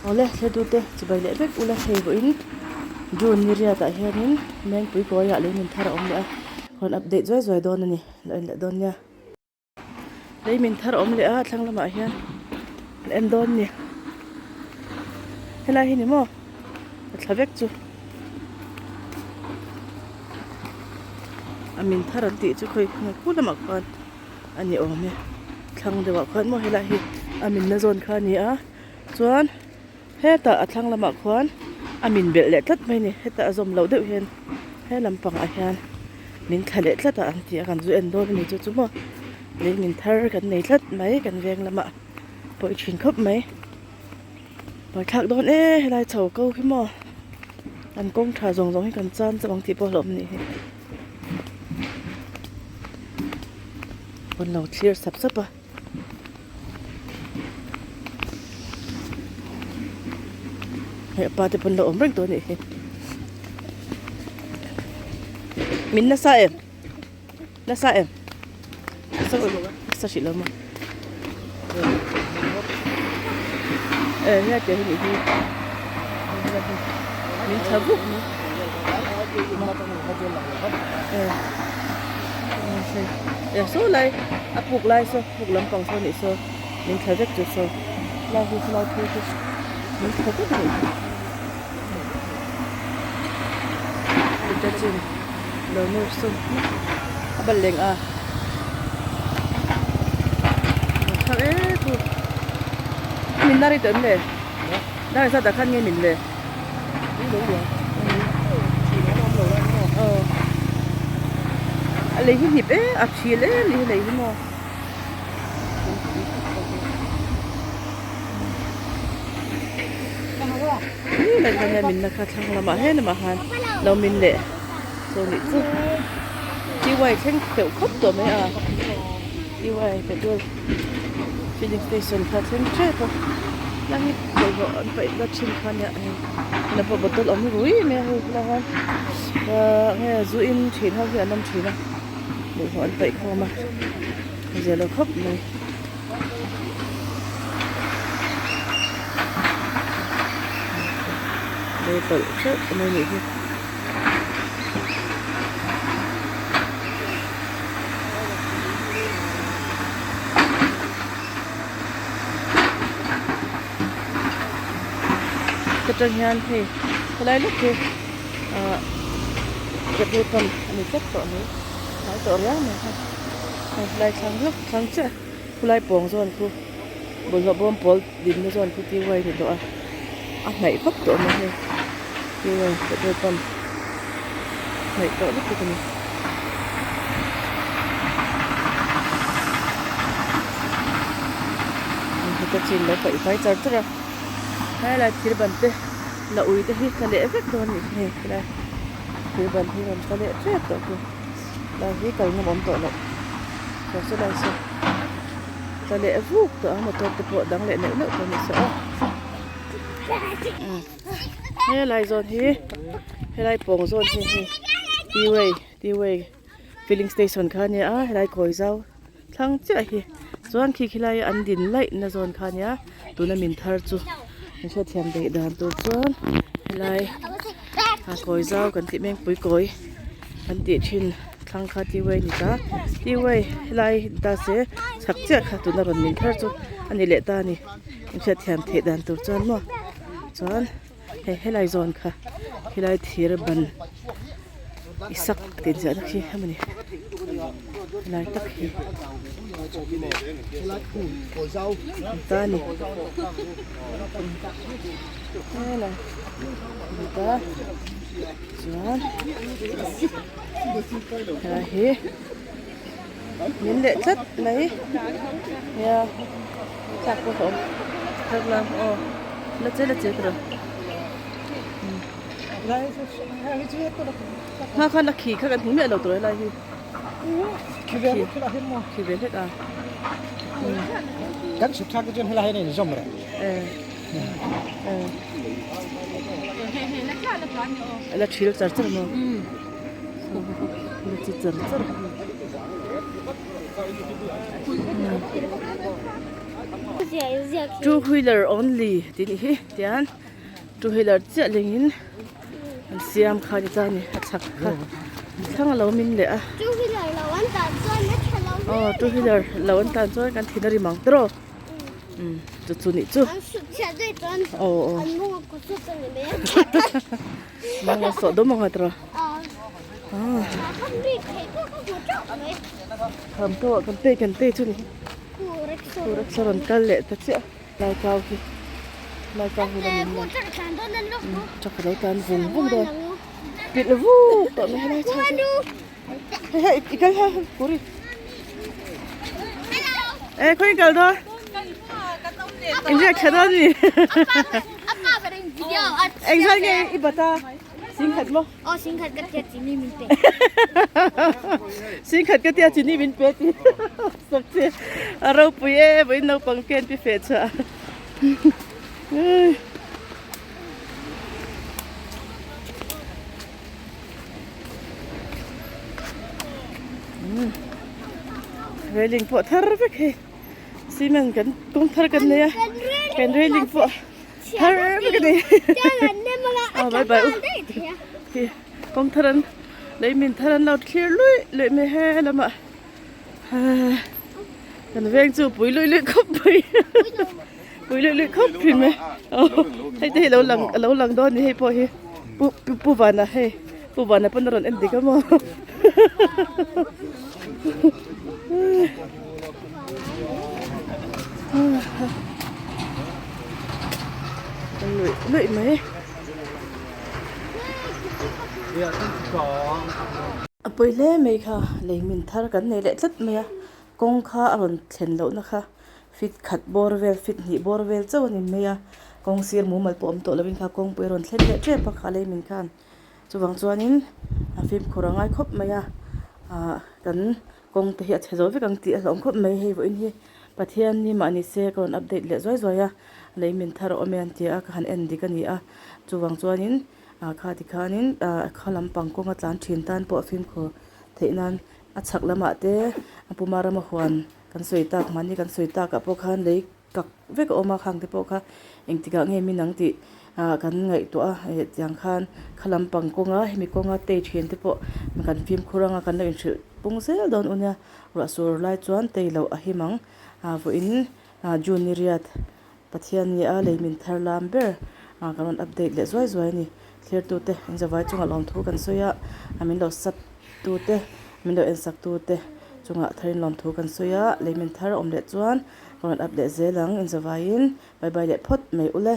Awle thletute chibai leh vek ula hei vawiin June ni riatah hianin Mengpui kawiah leimin thar a awm leh a, rawn update zuai zuai dawn a ni, lo en leh dawn nia. Leimin thar a awm leh a thlang lamah hian an en dawn a ni. Helai hi ni maw a thla vek chu. A min thar an tih chu khawi khu lamah khuan a ni awm e thlang deuhah khuan maw helai hi a minna zawn kha a ni a chuan hetah a thlang lamah khuan a min belh leh tlat mai a ni hetah a zawm loh deuh hian he lampangah hian min thla leh tlat a an ti a kan zu en dawn a ni chu chu maw lei min thar kan nei tlat mai kan veng lamah pawi thin khawp mai. Buaithlak dawn e helai chho ko hi maw an kawng tha zawng zawng hi kan chan chauh ang tih pawh a hlauhawm a nih hi rawn lo thlir sap sap a. Hei a pa te pawn lo awm reng tawh a nih hi min nasa em nasa em nasa hrih lo maw e helai piah hi nih hi min tha vuk mai e saw lai a puk lai saw puk lampang saw nih saw min thla vek chu saw lai hi khulai phei chu min thla vek a nih hi. Chin lo nur sum a bal leng a thar e chu min la ri tawh em le dar zat ah khan nge min le aw a lei hi hnip e a thil em ni hi lei hi maw. Min na kha thlang lamah he lamah khan lo min leh chaw nih chu ty thleng feuh khawp tawh mai a ty petrol filling station kha thleng tep a tlai hi bawlhhlawh an paih na thin kha nia hei la pawh bottle awm rui mai a hei helai hian ahh nge zu in thin ho hi an awm thin a bawlhhlawh an paih khawm a zia lo khawp mai. Lei tawlh hreuh mai anih hi. Ka tang hian hei helai lawk hi ah petrol pump a ni tlat tawh mai hnai tawh riau mai kha hei helai thlang lawk thlang chiah khulai pawng zawn khu bawlhhlawh bawm pawl dinna zawn khu ty ni tawh a a hnaih vak tawh mai hei ty petrol pump hnaih tawh lutuk a ni. Heta chin lo paih fai char char a helai thir ban te la ui te hi tla leh vek dawn a nih hi hei helai thir ban hi rawn tla leh tep tawh chu lai hi kal ngam awm tawh loh saw saw lai saw tla leh vuk tawh a motor te pawh dang leh neuh neuh tawh a ni saw helai zawn hi helai pawng zawn hi hei t way t way filling station kha a nia a helai kawi zau thlang chiah hi chuan khi khilai an din laih na zawn kha ania tuna min thar chu an hriatthiam daih dan tur chuan helai a kawi zau kan tih mengpui kawi kan tih thin thlang kha t way a ni ta t way helai ni ta se chhak chiah kha tuna rawn min thar chu a ni leh ta a ni an hriatthiam theih dan tur chuan maw chuan. Hei helai zawn kha helai thir ban i sak tih ziahna khi emawni helai tak hi an ta a ni helai an ta chuan helai hi min leh tlat mai nia thlak pawh a awm thlak lam aw la che la che tawh kha khan a khi kha kan hmu miah lo tur helai hi khi khi ve hlek a kan chhuk thlak te chuan helai hian a inzawm reng la thil char char maw la chi char char. Two wheeler only tih nih hi tian two wheeler chiah lengin an siam kha ni ta a ni a chhak kha thlang a lo min leh a aw two wheeler lo an tan chuan kan thin a rim ang tiraw umm chu chu nih chu aw aw mawng a sawh dawm ang a tiraw kham tawh kan tei kan tei chu ni. Rickshaw rawn kal leh ta chiah lai kau hi lai kau hi la min la truck a lo tan vung vung dawn pilh vuk tawh mai helai chho chu hei hei i kal hei kuri e khawi kal dawn in riak tha dawn mi engzat nge i bata singkhat maw Aw singkhat ka tia chini min pe. Singkhat ka tia chini min pe ti sak che a ropui e vawiin naupang ken pi feh chhuah. Railing pawh thar vek hei cement kan kawng thar kan nei a kan railing pawh thar vek a ni aw bye bye u khi kawng thar an lei min thar an lo thlir luih luih mai he lamah kan veng chu pui luih luih khawp mai pui luih luih khawp thin mai aw hei te hi lo lang a lo lang dawn a ni hei pawh hi pu pu vana hei pu vana pawn a rawn en dik a maw. Luih luih mai. A pawi hle mai kha lei min thar kan nei leh tlat mai a kawng kha a rawn thlen lohna kha fit khat bawr vel fit hnih bawr vel chauh a ni mai a kawng sir mumal pawh awm tawh lovin kha kawngpui a rawn thlen leh tep a kha lei min khan chuvang chuanin a fimkhur a ngai khawp mai a ah kan kawng te hi a chhe zo vek ang tih a hlauhawm khawp mai hei vawiin hi Pathian ni mah ni se ka rawn update leh zuai zuai a lei min thar a awm e an ti a ka han en dik a ni a chuvang chuanin ah kha tikhanin ah kha lampang kawnga tlan thin tan pawh fimkhur theih nan a chhak lamah te a puma rama huan kan sawi tak mahni kan sawi takah pawh khan lei kak vek a awm a khang te pawh kha engtikah nge min ang tih ah kan ngaihtuah a eh tiang khan kha lampang kawnga hemi kawnga tei thin te pawh kan fimkhur anga kan lo inhrilh pung zel dawn u nia ruah sur lai chuan tei loh a him ang ah vawiin ah June ni riat Pathian ni a lei min thar lam ber ah kan rawn update leh zuai zuai a ni thlir tute in zavai chungah lawmthu kan sawi a ah min lo sub tute min lo en sak tute chungah tharin lawmthu kan sawi a lei min thar a awm leh chuan. Ka rawn up leh zel ang inzavaiin bye bye leh phawt mai ule.